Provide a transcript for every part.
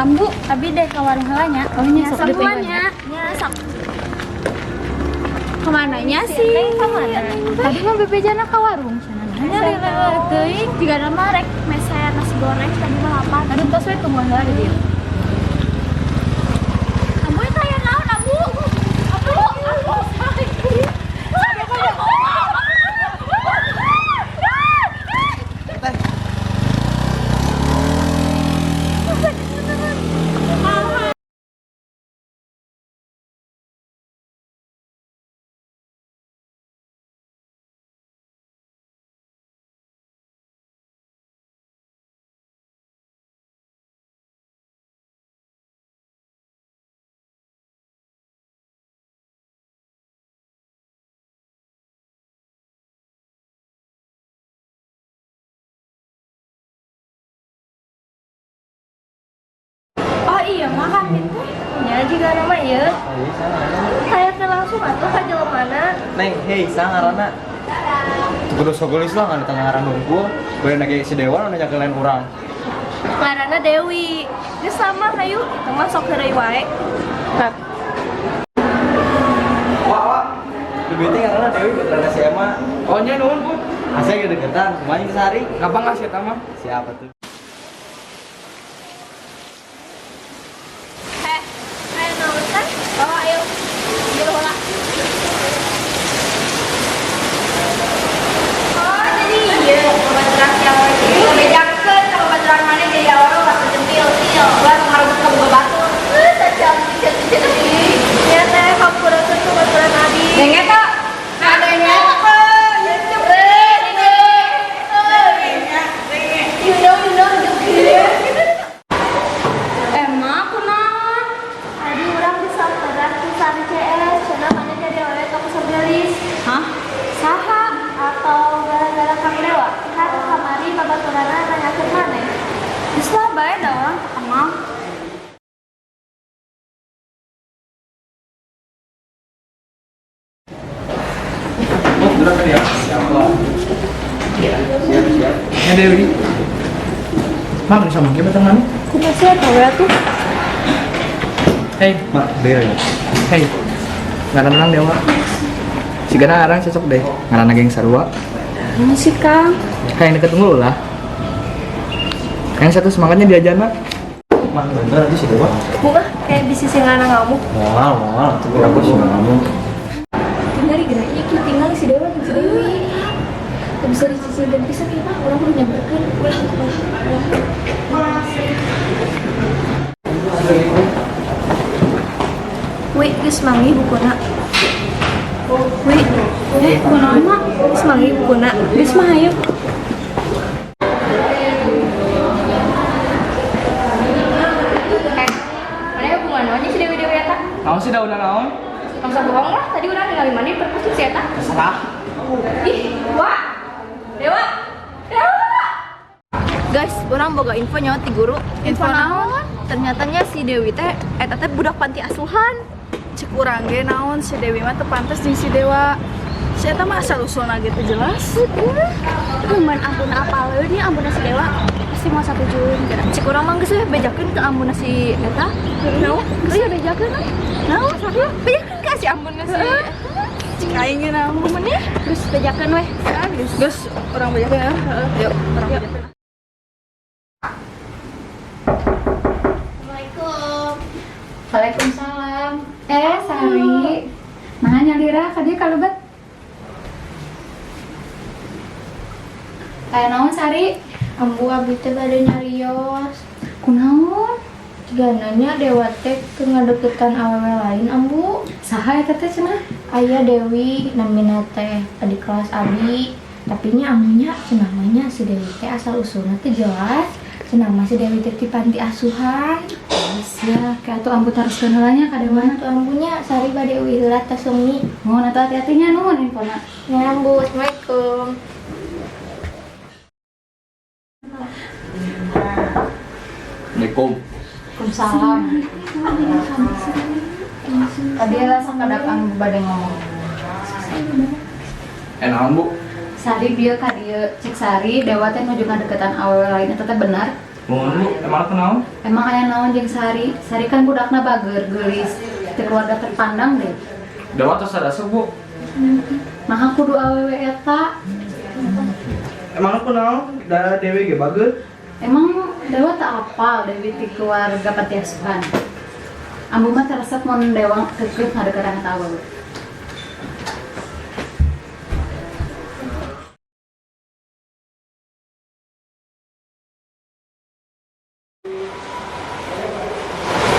Ambu, abi dek ka warung heula nya. Oh, nya, sok Sok nya. Nya sok. Kemana nya sih? Kemana? Tadi mah bebejana ka warung cenah. Nya lila teuing jiga mah rek meser nasi goreng tadi mah lapar. Aduh, tos we tungguan heula di dieu. Ambu eta aya naon, Ambu? Ambu, Ambu. Oh iya, mah kantin teh. Nya jiga nama ieu. Hei, saha ngaranna? Kayak teh langsung atuh ka jelemana. Neng, hei, saha ngaranna? Kudu sogolis lah ngan ditanya ngaran hungkul. Boleh nage si Dewa nu nanya ke lain urang. Ngaranna Dewi. Geus sama hayu, itu mah sok heureuy wae. Wah, wah. Lebih teh ngaranna Dewi putrana si Emma. Oh nya nuhun pun. Asa ge deketan, kumaha jeung sehari? Gampang lah sih eta mah. Siapa tuh? Heh, aya naon teh? Bawa ayo. Jero heula. Oh, jadi iya, babaturan si awewe ieu bejakeun ka babaturan maneh jadi awewe ulah centil-til, ulah ngarebut ka boga batur. Heuh, sacantik cantik cantik. Nya teh hampurakeun ka babaturan abi. Denge teh. Nah, denge. You know, you Emma kunaon? Tadi urang disamperan ku Sari CS, cenah maneh jadi awewe tong sok geulis. Hah? Saha? Atau gara-gara Kang Dewa? Kan kamari babaturanna nanyakeun maneh. Geus lah bae da urang teu kenal. Oh, bener tadi ya? Siap lah. Siap, siap. Nya Dewi. Mak bisa mangke batang mana? Kumaha sih eta we atuh? Hei, Mak, Dewa ya. hei. Ngaran urang Dewa. Sigana arang cocok deh. Ngaranna geng sarua. Naon sih, Kang? Kayak deket unggul lah. Yang satu semangatnya diajarna. Mak, bener aja si Dewa. Bunga kayak bisi sing ngaranna ngamuk. Moal, moal, tuh aku sih ngomong. Tinggal gerak ieu tinggal si Dewa jeung si Dewi. Teu bisa dicicilkeun pisan ieu mah urang kudu nyamperkeun ulah ulah ulah. Wi, geus manggih bukuna. Wi, Eh, kunaon mak? geus manggih bukuna. Geus mah hayu. Eh, mana hubungan naon si Dewi Dewi eta? Naon sih daun naon? Tong usah bohong lah, tadi urang ningali maneh perpus jeung si eta. Terserah. Ih, wah. Dewa. Dewa. Guys, urang boga info nyawa ti guru. Info naon? Ternyata nya si Dewi teh eta teh budak panti asuhan. Cek urang ge naon si Dewi mah teu pantes jeung si Dewa. Si eta mah asal usulna ge teu jelas. Cuman ampun apaleun nya ambuna si Dewa. Pasti mau satu jun geura. Cek urang mah geus we bejakeun ke ambuna si eta. Naon? Geus we bejakeun ah. Naon? Bejakeun ka si ambuna si eta. Cek aing ge naon Maneh Geus bejakeun weh. Geus urang bejakeun ya. Heeh, yuk urang bejakeun. Assalamualaikum. Waalaikumsalam. Eh, Sari. Nah, nyalira ka dieu kalebet. Aya naon, Sari? Ambu abi teh bade nyarios. Kunaon? Jigananya Dewa teh keur ngadeukeutan awewe lain ambu. Saha eta teh cenah? Aya Dewi namina teh adik kelas abi. Tapi nya ambunya cenah mah nya si Dewi teh asal usulna teh jelas. Cenah mah si Dewi teh ti panti asuhan. Geus ya, kayak atuh ambu taroskeun heula nya ka Dewana. Tuh ambunya Sari bade uih heula tos wengi. Nuhun atuh hati-hati nya nuhun infona. Nya ambu, Assalamualaikum. Assalamualaikum. Waalaikumsalam. Tadi lah sakedap ambu bade ngomong. Eh naon, Bu? Sari bieu ka dieu cek Sari Dewa teh nuju ngadeukeutan awewe lain eta teh benar? Mohon Bu, emang aku naon? Emang aya naon jeung Sari? Sari kan budakna bager, geulis, teu keluarga terpandang deh. Dewa tos ada Bu. Maha kudu awewe eta. Emang aku naon? Da Dewi ge bager. Emang Dewa tak apal Dewi ti keluarga panti asuhan. Ambu mah teresep mun Dewa keukeuh ngadeukeutan eta awewe.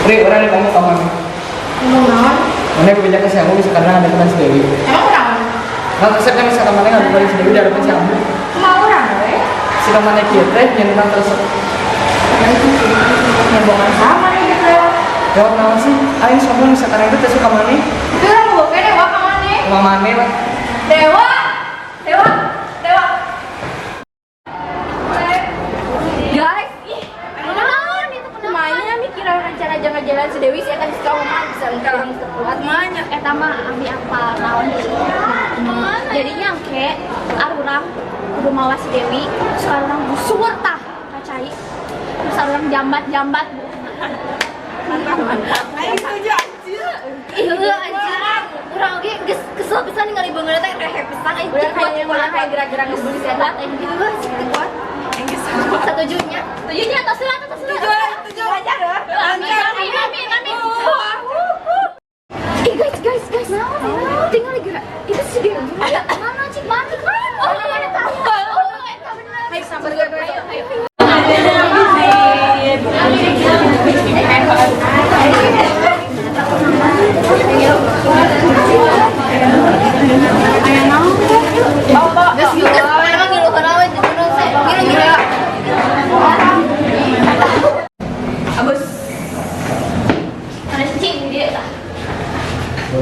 Ri, urang rek ngomong ka mana? Ngomong naon? Mana bebeja ke si Ambu bisa karena ada teman si Dewi. Emang naon? Nah, resep kan bisa kemana nggak bukan si Dewi dari si Ambu. Kumaha urang we? Si kemana kieu teh nyeunang resep. Ngebohongan sama nih gitu. Jawab naon sih? Aing sombong bisa karena itu teh suka maneh. Itu urang bobokeun Dewa ka maneh. Kumaha maneh lah. Dewa. Dewa. Dewa. Guys, ih, naon itu kumaha mikiran rencana jalan-jalan si Dewi sih akan bisa ngomong bisa engkau bisa kuat. Kumaha Eta mah abi apa naon. Jadinya engke arurang kudu mawa si Dewi, terus arurang busur tah ka cai. Terus arurang jambat-jambat. Aing setuju anjir. Ih, heueuh anjir. Urang oge geus kesel pisan ningali beungeut teh rehe pisan aing Urang kayak urang kayak gerak-gerak ngebully si eta. aing heueuh teu kuat. Aing geus Satujunya. Setujunya tos heula tos heula. Setuju, setuju aja deh. Amin, amin, amin, amin. Ih guys, guys, guys. Tinggal gerak. Itu si Dewi. Mana cik, mana? Oh, mana tahu. Oh, eta bener. Ayo sambar gue. Ayo, ayo. Geus geus mana ngilu heula we jeung gunung teh. Ngilu ngilu. Abus. Mana cing dia tah.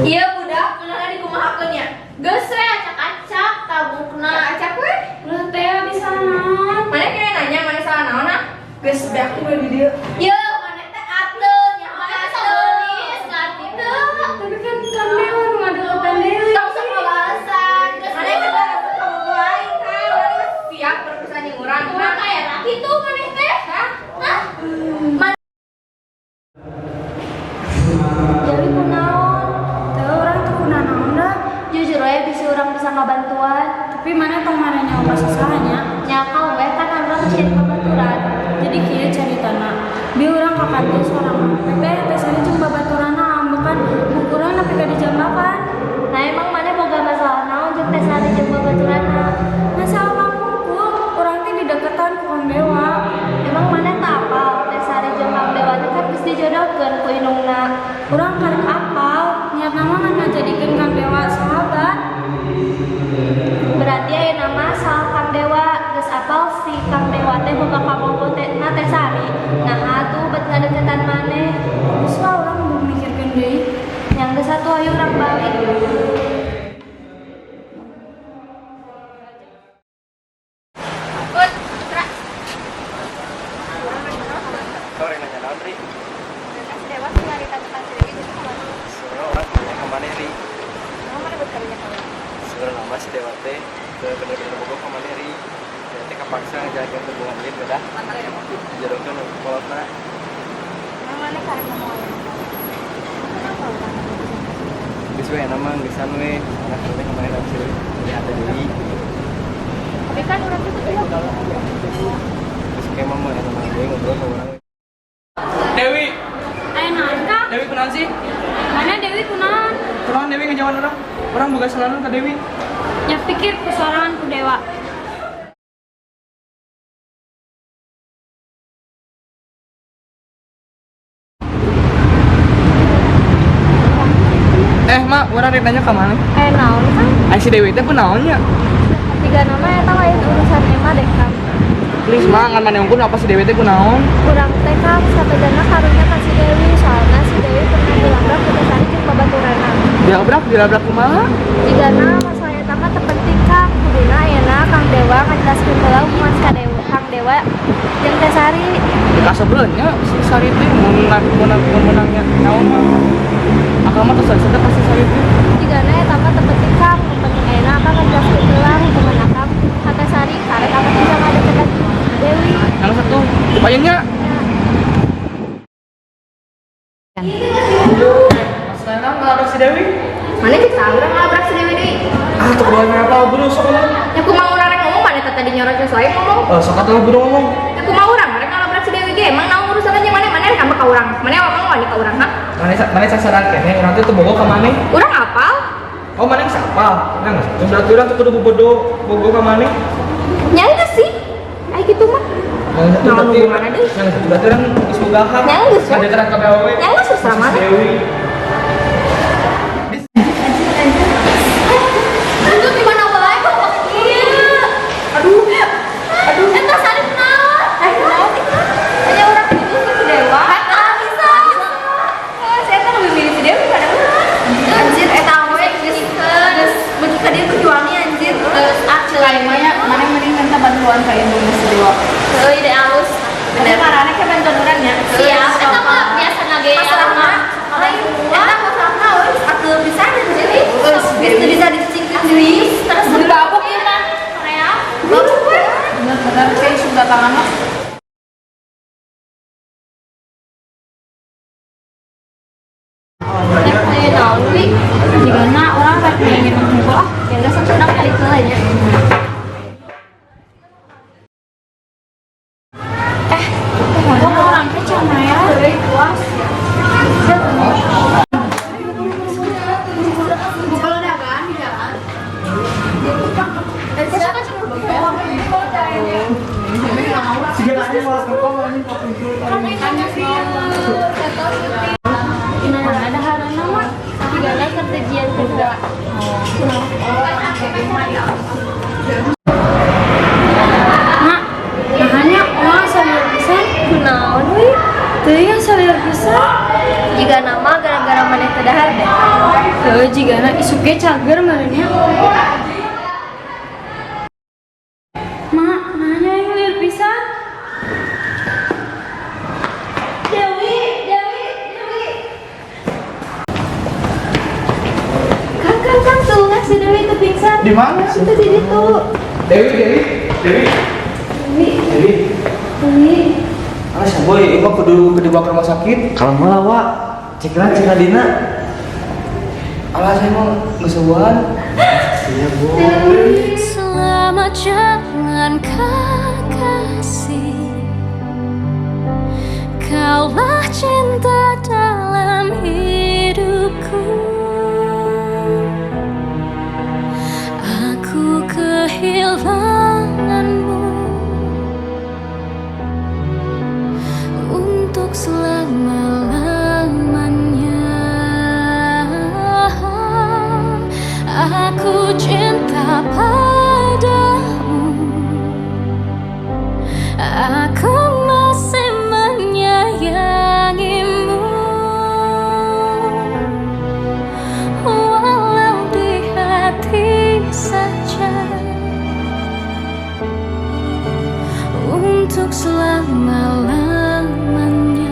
Iya budak, kunaon dikumahakeun nya? Geus we acak-acak tabukna. Acak we. Ulah teh bisa naon. Mana kira nanya mana salah naon ah? Geus beak tuh di dieu. Ye, mana teh ateun nya Mana ateun. sabelis ngarti teu. Tapi kan Kang Dewa nu ngadeukeutan Dewi. Tong sok ngabalasan. Geus Mana teh resep kamu aing kan. Mana siap perpisahan jeung urang. Urang aya kitu maneh teh. Hah? Hah? Dewi kunaon? Teu urang teu kunanaon dah. Jujur we bisi urang bisa ngabantuan. Tapi mana tong mana nyawa susahnya. Nya kau we kan urang ciri babaturan. Jadi kieu caritana. Bi urang ka kantin sorangan. Teh teh sari jeung babaturana ambekan bukurang nepi ka dijambakan. Nah emang mana boga masalah naon jeung teh sari jeung babaturanna? Masalah pamungkul, urang teh dideketan ku Kang Dewa. Emang mana tak apal teh sari jeung Kang Dewa teh kan geus dijodohkeun ku indungna. Urang karek apal, niatna mah ngan ngajadikeun Kang Dewa sahabat. Berarti ayeuna mah salah Kang Dewa geus apal si Kang Dewa teh boga kabogoh teh na teh sari. Nah atuh bet ngadeukeutan maneh. Geus lah urang mau mikirkeun deui. Yang geus atuh ayo urang balik. Ut, Tra. Kau rek nanya naon, Ri? Kan si Dewa sih nyarita tentang si Dewi jadi kumaha? Sebenarnya urang tanya ka maneh, Ri. Emang mana buat kalinya kamu? Sebenarnya nama si Dewa teh teu bener-bener bogoh ka maneh, Ri. Dewa teh kapaksa ngajalankeun hubungan ieu beda. Dijodohkeun ku kolotna. Emang mana karek ngomong Kenapa urang? Geus we enak mah geusan we. Anak teh ka maneh langsung jadi hate deui. Tapi kan urang tuh juga Geus kayak mah mun eta mah deui ngobrol ka urang. Dewi, Aya naon Kang? Dewi kunaon sih? Mana Dewi kunaon? Kunaon Dewi ngejauhan urang? Urang boga selalu ka Dewi. Nya pikir ku sorangan ku Dewa. Eh, Mak, urang rek nanya ka mana? Eh naon Kang? Ai si Dewi teh kunaon nya? Tiga nama eta lain urusan Emma deh Kang. Please, Mak, ngan maneh unggul apa si Dewi teh kunaon? Kurang teh Kang sabedana karunya ka si Dewi soalna si Dewi pernah dilabrak ku teh sari jeung babaturana. Dilabrak, dilabrak kumaha? Jigana masalah eta mah teu penting Kang. Kuduna ayeuna Kang Dewa ngajelaskeun heula hubungan ka Dewa Kang Dewa jeung teh Sari. Dikasobreun nya si Sari teh mun mun mun menangnya naon mah. Akang mah tos teh pasti Sari teh. Jigana eta mah teu penting Kang. Nu penting ayeuna akang ngajelaskeun heula hubungan akang ka teh Sari karek akang bisa ngadeukeutan Dewi. Yang satu, payunnya. teu kudu apa buru sok ngomong. Ya kumaha urang rek ngomong maneh teh tadi nyorocos wae ngomong. Eh, sok atuh buru ngomong. Ya kumaha urang rek ngalabrak si Dewi ge emang naon urusan jeung maneh maneh rek ngambek ka urang. Maneh ngomong wani ka urang ha? Maneh maneh sasaran keneh urang teh teu bogoh ka maneh. Urang apal? Oh, maneh geus apal. Nah, geus. Berarti urang teu kudu bobodo bogoh ka maneh. Nya geus sih. Ai kitu mah. Nah, Naon berarti hubunganna deui? Nah, berarti urang geus boga hak. Nya geus, we. Ngadekeran ka awewe. Nya geus susah maneh. Dewi. Aduh, di mana wae kok ieu. Aduh. Aduh. Eta sari kunaon? Eh, kunaon sih? Hanya urang putus ke si Dewa. Eta bisa. Eh, saya kan lebih milih si Dewi pada urang. Anjir eta we geus geus beuki ka dieu berjuangnya anjir. Terus acil Lain mah nya maneh mending minta bantuan ka indungna si Dewa. Heuh, ide alus. Bener marane ke bantuan urang nya. Siap, eta mah biasa ge Masalahna lain eta masalahna geus akeul pisan anjir. Geus teu bisa dicicingkeun deui. Terus Babuk ieu mah. Korea. Babuk we. Bener-bener kayak sudah tangan mah. Rek aya naon wi? Jigana urang rek minum hungkul ah. Ya geus sok urang kali heula nya. Eh, kumaha urang teh cenah ya? Heueuy puas. Bukaladagan di jalan. Nah, ada harana mah jigana kertejian kedua. Mak, nahannya wah salir pisan. Kunaon wi? Teuing salir pisan. Jika nama gara-gara maneh teu dahar deh. Heuh, jigana isuk ge cager meureun nya. Mak, nanya yang lieur pisan. Dewi, Dewi, Dewi. Kang, kang, kang, tuh kan si Dewi itu pingsan. Di mana? Itu di situ. Dewi, Dewi, Dewi. Dewi. Dewi. Ah, si boy, ieu mah kudu kudu dibawa ke rumah sakit. Kalau malah wa, cek lah cek dina. Alah, saya mau geus eueuhan. Iya, boy. Selamat jalan kekasih. Kaulah cinta dalam hidupku. Aku kehilanganmu untuk selama-lamanya. Aku cinta padamu. Aku masih menyayangimu. Walau di hati saja. Untuk selama-lamanya.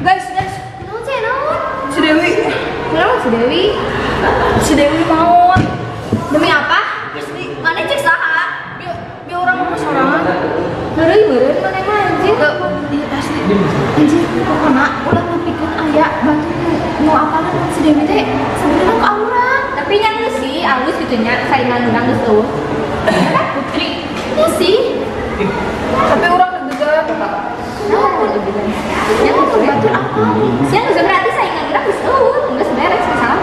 Guys, guys. Naon sih, naon? Si Dewi. Kenapa si Dewi? Si Dewi maot. Demi apa? Mana cek saha? Bi urang mah sorangan. Heureuy meureun maneh mah anjir. Iya asli. Anjir, pokona ulah nepikeun aya batur nu apalan mun si Dewi teh sebenarnya ka urang. Tapi yang geus sih alus gitu nya saingan urang geus eueuh. Putri. Itu sih. Tapi urang deg-degan. Kenapa deg-degan? Ya batur apa? Sia geus berarti saingan urang geus eueuh, geus beres masalah.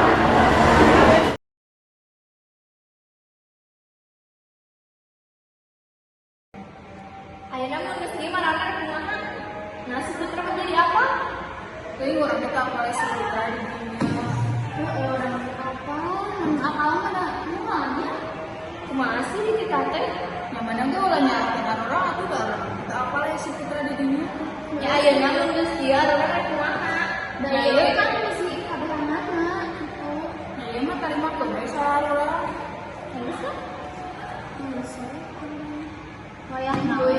Ayeuna mun geus kieu marana rek kumaha? Nah, si Putra mah jadi apa? Teuing urang teh apal si Putra di dunia. Heeh, urang apa? Mun apal mah da moal nya. Kumaha sih di kita teh? Nyamanna ge ulah nyalahin urang atuh da urang teu apal si Putra di dunia. Ya ayeuna mun geus kieu urang rek kumaha? Da Ya ieu ieu kan masih kabehanana gitu. Nah, ieu mah tarima keun salah urang. Geus lah. Geus. Wayahna we.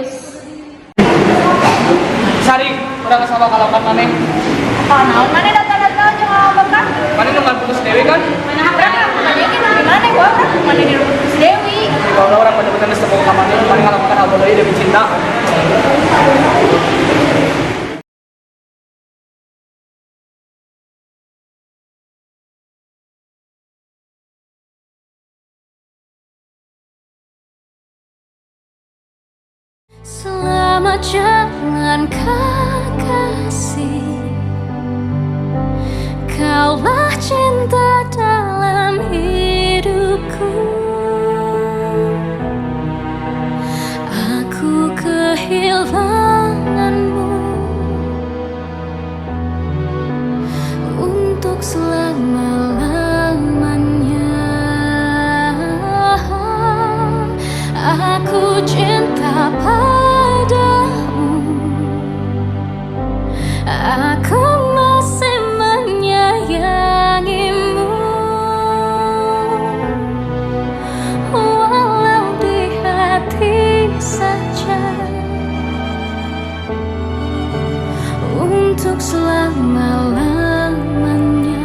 Sari, urang sama kalakuan maneh. Apa naon maneh data-data jeung ngalakukan? Maneh nu putus Dewi kan? Mana urang maneh ge di mana gua urang maneh di rumah si Dewi. Di bawah urang bener-bener geus teu ka maneh, maneh ngalakukan hal bodoh demi cinta. Selamat jalan kekasih. Kaulah cinta dalam hidupku. Aku kehilanganmu untuk selama-lamanya. Aku cinta padamu. Aku masih menyayangimu. Walau di hati saja. Untuk selama-lamanya.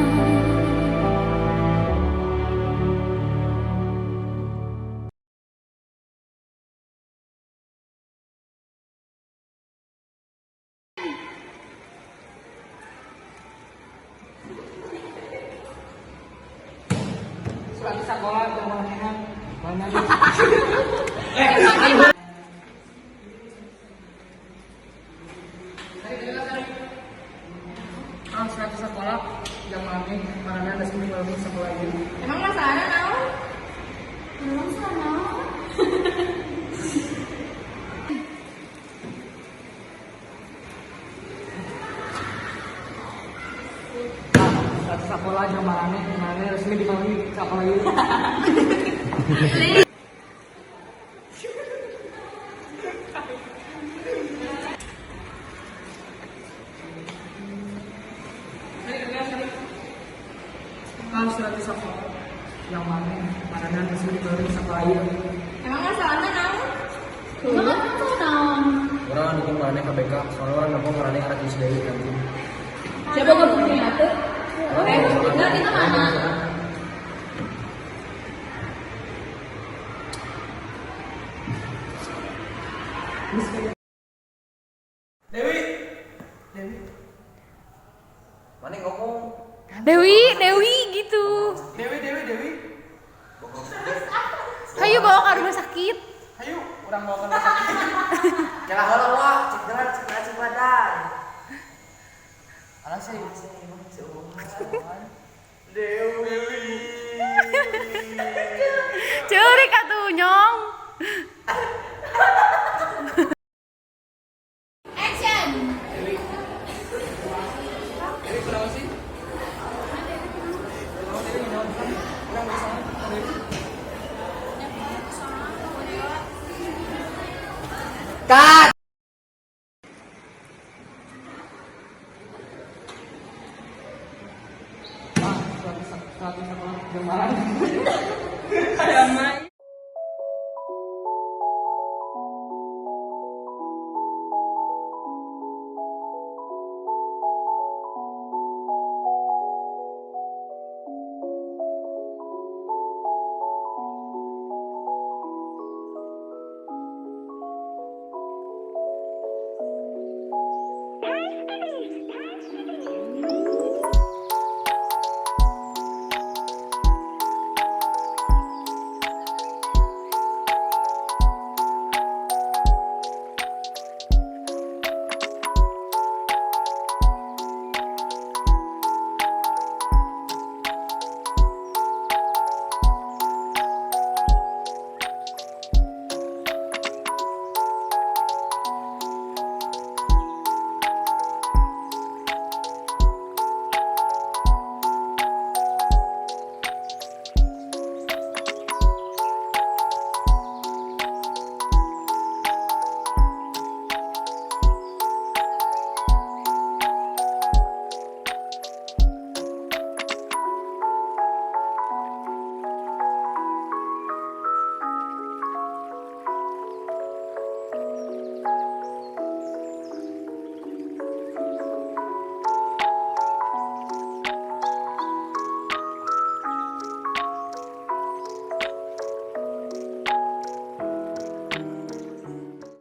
Surat sekolah ke mana? Mana? Ah, surat sekolah yang mana? Mana ada sepuluh malam sekolah ini. Emang masalahnya naon? Naon salah naon? Surat sekolah yang mana? Mana resmi dipanggil sekolah ini. Ah, surat sekolah yang mana? Mana resmi dipanggil sekolah ini. Emang masalahnya naon? Emang salah naon? Urang dukung maneh ka BK, soalnya urang nempo maneh arek si Dewi nanti. Siapa gua bukti atuh? Enggak, kita mana? Dewi. Dewi. Maneh ngomong. Dewi, Dewi gitu. Dewi, Dewi, Dewi. Hayu bawa ke rumah sakit. Hayu, urang bawa ke rumah sakit. Jalan heula wah, cek jalan cek cek badan. Alah sih. Dewi. Ceurik atuh nyong. Action. Dewi. Dewi kenapa sih? Kenapa Dewi nyawa? Urang bisa Dewi. Cut. Ah, surat sekolah yang mana? Yang mana?